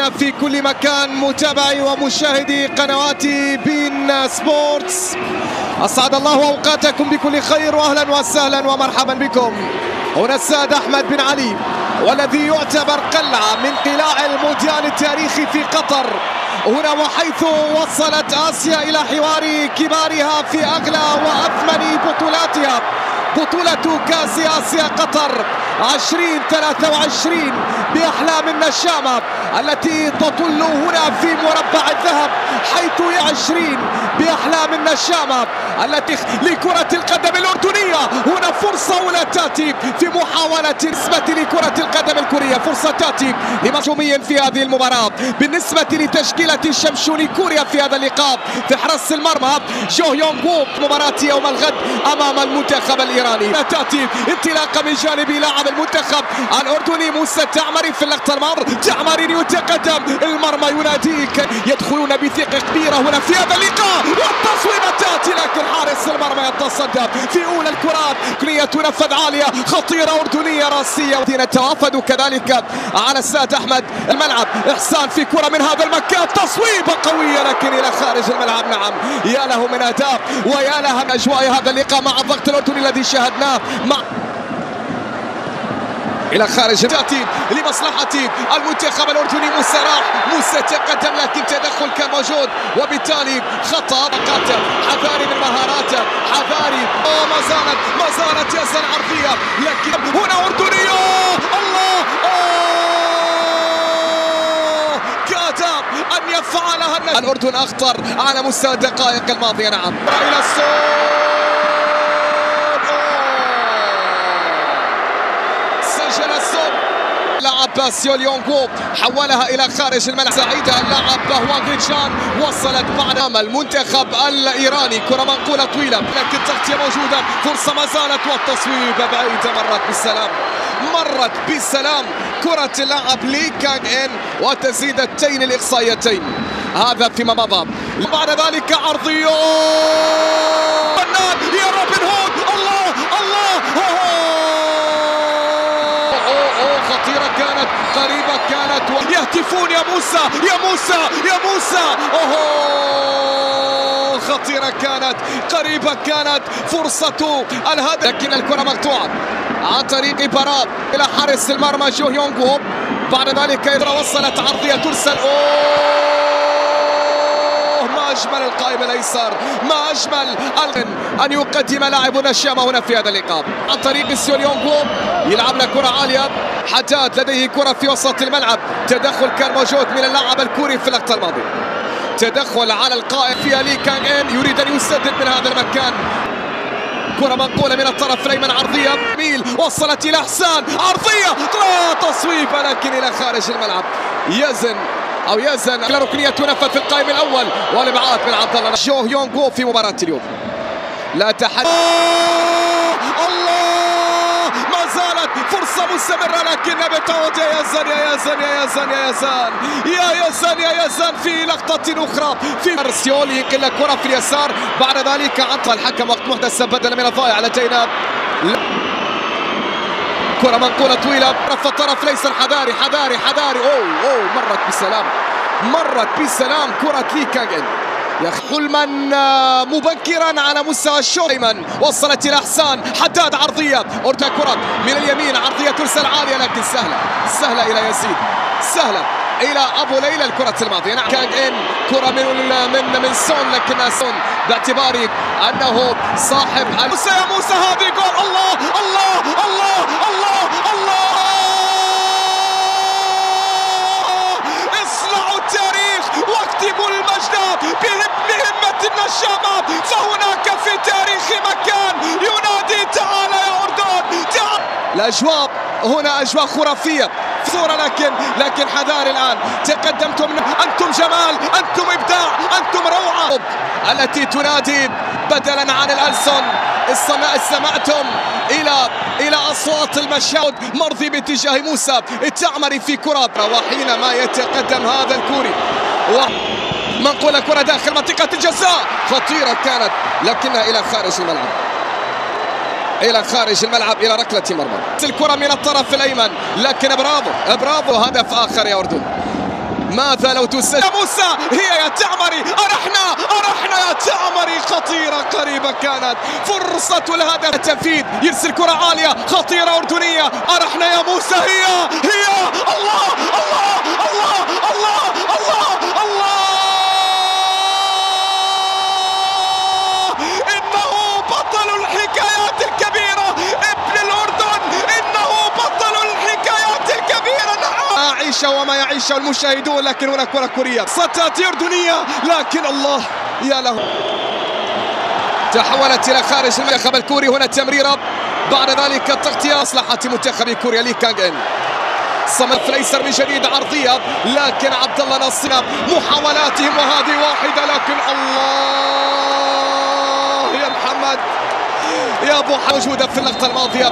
مشاهدينا في كل مكان، متابعي ومشاهدي قنوات بين سبورتس، أسعد الله أوقاتكم بكل خير وأهلا وسهلا ومرحبا بكم. هنا السيد أحمد بن علي، والذي يعتبر قلعة من قلاع المونديال التاريخي في قطر، هنا وحيث وصلت آسيا إلى حوار كبارها في أغلى وأثمن بطولاتها، بطولة كأس آسيا قطر 2023 بأحلام النشامة التي تطل هنا في مربع الذهب، حيث 20 بأحلام النشامة التي لكرة القدم الأردنية. هنا فرصة ولا تأتي في محاولة بالنسبة لكرة القدم الكورية، فرصة تأتي لمهجومي في هذه المباراة بالنسبة لتشكيلة شمشوني كوريا في هذا اللقاء. في حرس المرمى جو يونغ وو، مباراة يوم الغد أمام المنتخب الإيراني. لا تأتي انطلاقة من جانب لاعب المنتخب الأردني موسى التعمري في اللقطة الماضية. تعمري يتقدم، المرمى يناديك، يدخلون بثقة كبيرة هنا في هذا اللقاء، والتصويبة تأتي لكن حارس المرمى يتصدى في أولى الكرات. كلية تنفذ عالية خطيرة أردنية راسية. الذين توافدوا كذلك على السيد أحمد الملعب. إحسان في كرة من هذا المكان، تصويبة قوية لكن إلى خارج الملعب. نعم، يا له من أداء ويا لها من أجواء هذا اللقاء مع الضغط الأردني الذي شاهدناه مع إلى خارج. تأتي لمصلحة المنتخب الأردني. موسى راح، موسى تقدم لكن تدخل كان موجود وبالتالي خطأ. حذاري من مهاراته، حذاري. ما زالت يزن عرضية لكن هنا أردنية. الله، كاد أن يفعلها. الأردن أخطر على مستوى الدقائق الماضية. نعم، إلى الصوت سجل الصوت. لعب سيول يونغو، حولها إلى خارج الملعب. سعيدة اللاعب هوانغ تشان، وصلت بعد المنتخب الإيراني. كرة منقولة طويلة لكن التغطية موجودة، فرصة ما زالت والتصويب بعيدة. مرت بالسلام، مرت بالسلام كرة اللاعب لي كانغ إن، وتزيد التين الإقصائيتين. هذا فيما مضى. بعد ذلك عرضية يا روبن هود. الله الله، خطيرة كانت، قريبة كانت، يهتفون يا موسى يا موسى يا موسى. أوه، خطيرة كانت، قريبة كانت فرصة الهدف، لكن الكرة مقطوعة عن طريق براء إلى حارس المرمى جو يونغ وو. بعد ذلك وصلت عرضية ترسل. ما أجمل القائم الأيسر، ما أجمل أن يقدم لاعب النشامة هنا في هذا اللقاء. عن طريق سيول يونغ يلعب له كرة عالية. حداد لديه كرة في وسط الملعب، تدخل كان موجود من اللاعب الكوري في اللقطة الماضية، تدخل على القائم فيها لي كانغ إن، يريد أن يسدد من هذا المكان. كرة منقولة من الطرف الأيمن، عرضية ميل وصلت إلى إحسان، عرضية تصويبة لكن إلى خارج الملعب. يزن أو يزن ركنية تنفذ في القائم الأول، والإبعاد من عبد الله جو يونغ في مباراة اليوم. لا تحد. الله، ما زالت فرصة مستمرة لكن بتعود يا يزن يا يزن يا يزن يا يزن يا يزن يا يزن في لقطة أخرى. في سيول ينقل الكرة في اليسار، بعد ذلك عطى الحكم وقت محدث بدلا من الضائع. لدينا كرة منقولة طويلة في الطرف الأيسر. حذاري حذاري حذاري. أوه مرت بالسلام، مرت بالسلام كرة لي كانغ إن. حلما مبكرا على مستوى الشوط ايمن، وصلت الى احسان حداد، عرضيه اورتا، كره من اليمين، عرضيه ترسل عاليه لكن سهله، سهله الى يزيد، سهله الى ابو ليلى الكره الماضيه. نعم، كانغ ان، كره من سون، لكن سون باعتباري انه صاحب موسى. يا موسى، هذه جول. الله الله الله الله الله، اصنعوا التاريخ واكتبوا المجد بهمة النشامة، فهناك في تاريخ مكان ينادي تعال يا أردن تعال. الأجواء هنا أجواء خرافية صورة، لكن حذاري الآن. تقدمتم، أنتم جمال، أنتم إبداع، أنتم روعة التي تنادي بدلا عن الألسن. استمعتم إلى أصوات المشاهد. مرضي باتجاه موسى التعمري في كرة، وحينما يتقدم هذا الكوري منقولة كرة داخل منطقة الجزاء، خطيرة كانت لكنها إلى خارج الملعب. إلى خارج الملعب إلى ركلة مرمى. الكرة من الطرف الأيمن، لكن برافو برافو، هدف آخر يا أردن. ماذا لو تسجل موسى؟ هي يا تعمري، أرحنا أرحنا يا تعمري، خطيرة قريبة كانت فرصة الهدف. التنفيذ، يرسل كرة عالية خطيرة أردنية، أرحنا يا موسى، هي هي الله الله الله الله الله الله، إنه بطل الحكايات الكبيرة ابن الأردن، إنه بطل الحكايات الكبيرة. نعم عيش وما يعيشه المشاهدون، لكن هناك كرة كورية ستأتي أردنية، لكن الله يا له، تحولت إلى خارج المنتخب الكوري. هنا التمريرة، بعد ذلك التغطية مصلحة منتخب كوريا لي كانغ إن. صمد في الأيسر من جديد، عرضية لكن عبد الله نصر، محاولاتهم وهذه واحدة، لكن الله يا محمد يا أبو موجودة في اللقطة الماضية.